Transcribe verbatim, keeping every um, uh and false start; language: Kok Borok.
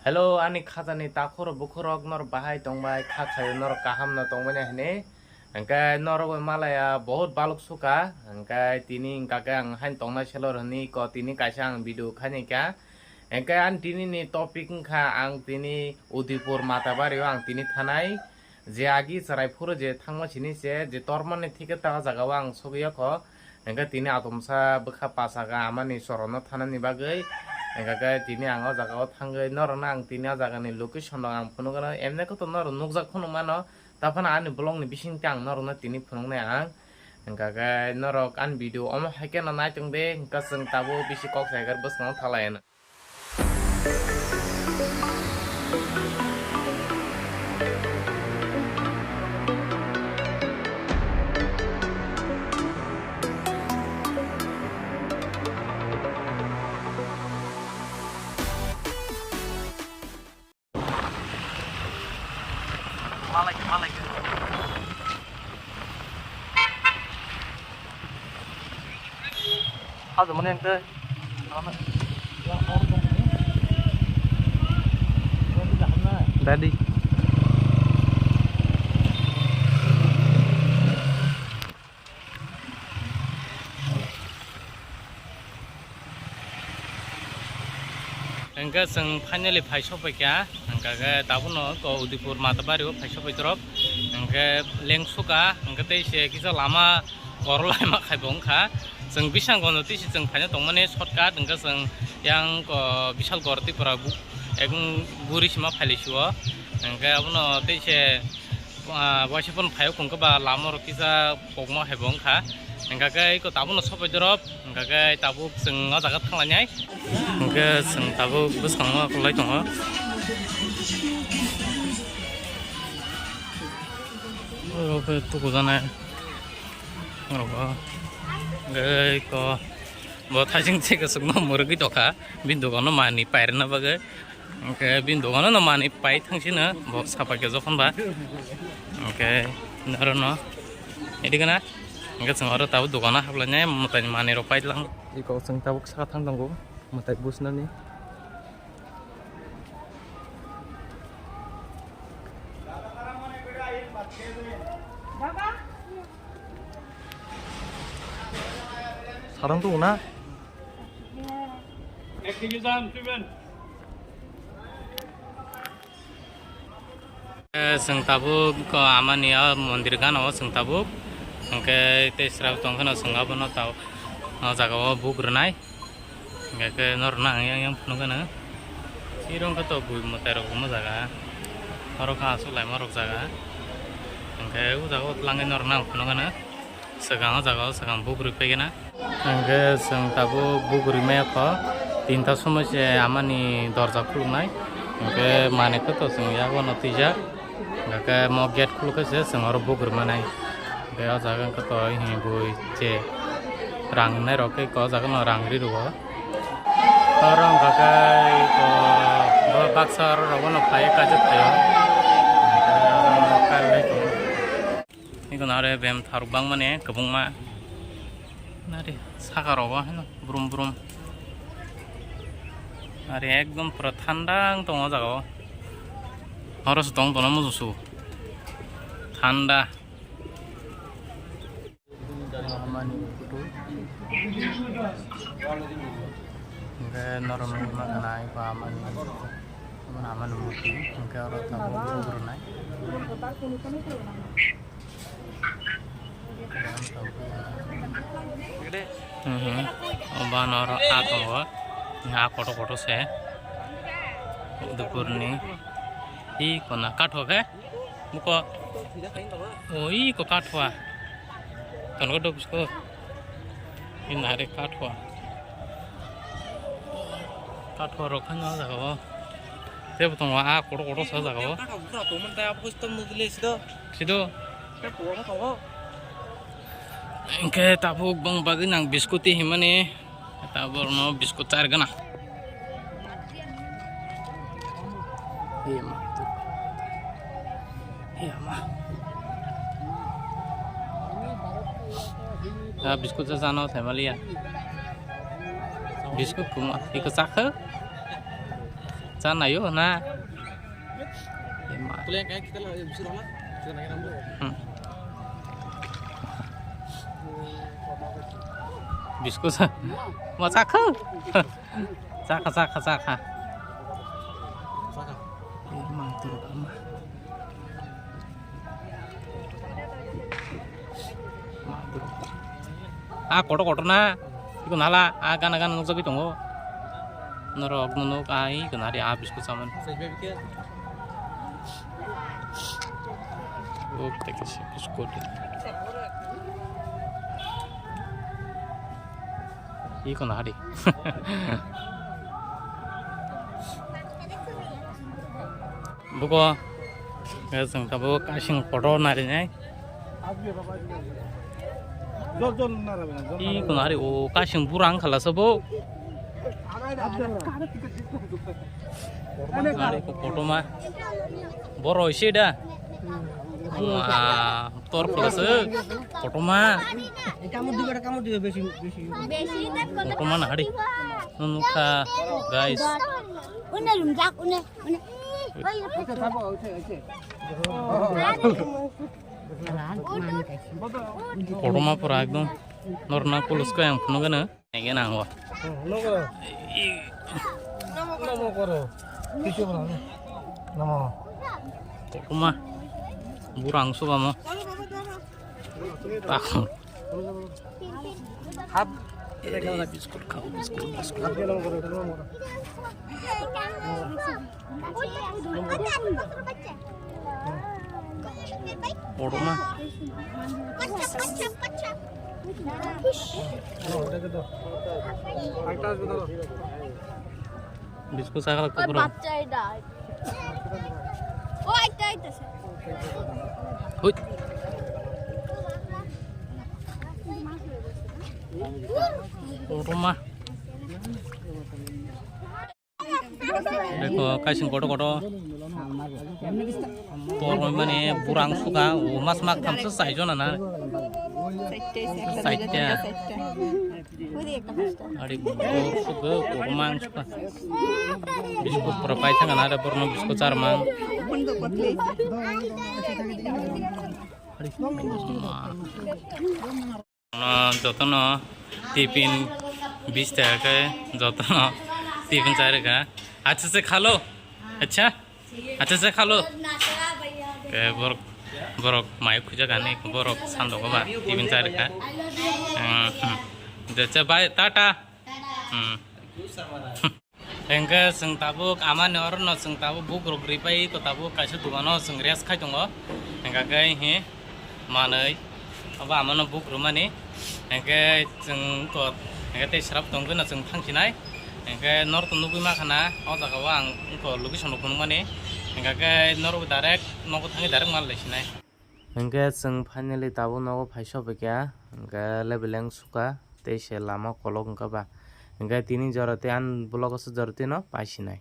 Hello, ani khajani takhuk bukhuk rok, norok bahai tongbai, kha khayo norok kaham no tongmani hwnwi. Hwnkhe norok bai malaya bahut baluk suka, hwnkhe tini hwnkha khe ang haino tongnai selor hwnwi ko tini kaisa ang video khaini kha. Hwnkhe ani tini ni topic wngkha ang tini Udaipur Matabari o ang tini thanai. Je agi chwrai phuru je thangma sini se je tormani thike ta o jaga o ang sogwi o kho. Hwnkhe tini atomsa bwkha pasaga amani chorono thanani bagwi. Hwnkhe tini ang o jaga o thangwi norokno ang tini o jaga ni location rok ang phunukgwno. Emne khe to norok nukjak phunuk mano. Taphano ani vlog ni bisingtwi ang norokno tini phunuknai ang. Hwnkhe norok ani video omo hai kheno naitung de. Hwnkhe chwng tabuk bisi kok sai khe bwskango thalai. Hajo mani ang tei. Daddy. Hwnkhe chwng finally phai sokphaikha, hwnkhe tabukno ko Udaipur Matabari o phai sokphai torop, hwnkhe lengsuka, hwnkhe tei se kisa lama borok laima khai bo wngkha. Chwng bising gono twi se chwng phaina tongmani shortcut, hwnkhe chwng yang ko Bishalgarh Tripura gu-, ekdom guri sima phailai sio, hwnkhe abono tei se, ah, waisa phano phaio, hwnkhe ba lama rok kisa kokma hai bo wngkha, hwnkhe iko tabukno sokphai torop. Hwnkhe tabuk chwng o jaga thanglainai. Hwnkhe chwng tabuk bwskango akwlai tongo. Oro khe tukujanai. Oro khe ko bo thaising se kwchwkno mwrwgwi tongkha. Bini dogano manwi pairwna bagwi. Hwnkhe bini dogano no manwi pai thangsino bo sapaikha jokhon ba. Hwnkhe oro no edigana. Hwnkhe chwng oro tabuk dogano haplainai mwtai manwi rok pailang. Iko chwng tabuk saka thang tongo mwtai busnani. Sarang tu na. Eh, chwng tabuk ko amani o mondir gana o chwng tabuk, hwnkhe tei srabo tong kheno chwng abono tabuk o jaga o buk rwnai, hwnkhe khe norokno ang yang yang phunukgwno. Iro wngkha to bui mwtai rok omo jaga, oro khe aswk laima rok jaga, hwnkhe o jaga o twlangwi norokno ang phunukgwno. Swkang o jaga o swkang buk rwi paigwna. Hwnkhe chwng tabuk buk rwi maya kho, tinta somoi se amani dorja khuluknai. Hwnkhe manwi khe to chwng yago no twijak. Hwnkhe mo gate khuluk khe se chwng oro buk rwi manai. Hwnkhe o jaga wngkha to hini bui je rang nai rok khe o jaga no rang ri rwo. Oro wngkha khe iko bo baksa oro rogo no phai kaijak phaio. Hwnkhe oro no kaiwi tongo. Iko nare bem tharuk bangmani kwbangma. Nare saka rogo hino brum brum. Nare ekdom pura thanda wng tongo o jaga o. Oro se tong tono muchung su. Thanda. Amani photo. Hwnkhe norok nukna gana iko amani. Amani amani murti. Hwnkhe oro tabuk rwnai. Mhm. O bano oro aa tongo. Aa kotor kotor se. Dukurni. Iko na kathok khe. Buko. O iko kathwa. Tongo do bisko. Ina re kathwa. Kathwa rok khana jaga o. Tebo tongo aa kotor kotor sa jaga o. Sido. Hwnkhe tabuk bang bagwi nang biscuit twi himani. Tabuk no biscuit char gana. He ma. He ma. Ah, biscuit cha jano thai maliya. Biscuit kuma, iko chakha. Sana yo na. Ema. Kuliah kayak kita lah, bisa lah. Kita nanya nama. Hmm. Biskuit sa. Mau cakha? Cakha, cakha, cakha. Cakha. Ema, turun ama. Ah, kotor kotor na. Iko nala, ah, gana gana nukjagwi tongo. Norok nunuk, ah, iko nari, ah, biscuit saman. Uk, teki si biscuit. Iko nari. Buko, eh, chwng tabuk kaising photo narinai. Ih, kono hari o kaising burang khala sabo. Hari ko photo ma. Boro isi da. Wah, tor photo se. Photo ma. Kamu dua, kamu dua besi, besi. Photo ma na hari. Nukha, guys. Une lumjak, une, une. Kotorma pura ekdom norna pulos ko yang phunuk gana. Ege nang wa. Namo koro. Kisu bra. Namo. Kotorma. Burang suka mo. Tak. Hap. Biscuit khao, biscuit, biscuit. Kotorma. Biscuit sakal ko bro. Hui. Kotorma. Dekho, kaising kotor kotor. Tor mane burang suka, o mas mak thamsa sai jona na. Saita. Ari tor suka, kotorma suka. Biscuit pura pai thang na, borno biscuit charmang. Jotono tiffin bis taka khe jotono tiffin chai rwkha. Acha se khalo. Acha. Acha se khalo. Ke borok, borok mai khuja gani borok sando ko ba tiffin chai rwkha. Hmm, hmm. Jacha bye, tata. Hmm. Hingke chwng tabuk amani orono chwng tabuk buk rok ripai ko tabuk kaisa dogano chwng rest khai tongo. Hingka khe hi manwi abo amano buk rwmani. Hingke chwng ko hingke tei srap tongkhe no chwng thangsinai. Hingke norok to nugwi mankha na o jaga o ang ongko location rok phunukmani. Hingka khe norok direct nogo thangwi direct mal laisinai. Hingke chwng finally tabuk nogo phai sophaikha, hingke lebeleng sukha tei se lama kolok wngkha ba. Hingke tini jora tei ani vlog o se jora twi no paisinai.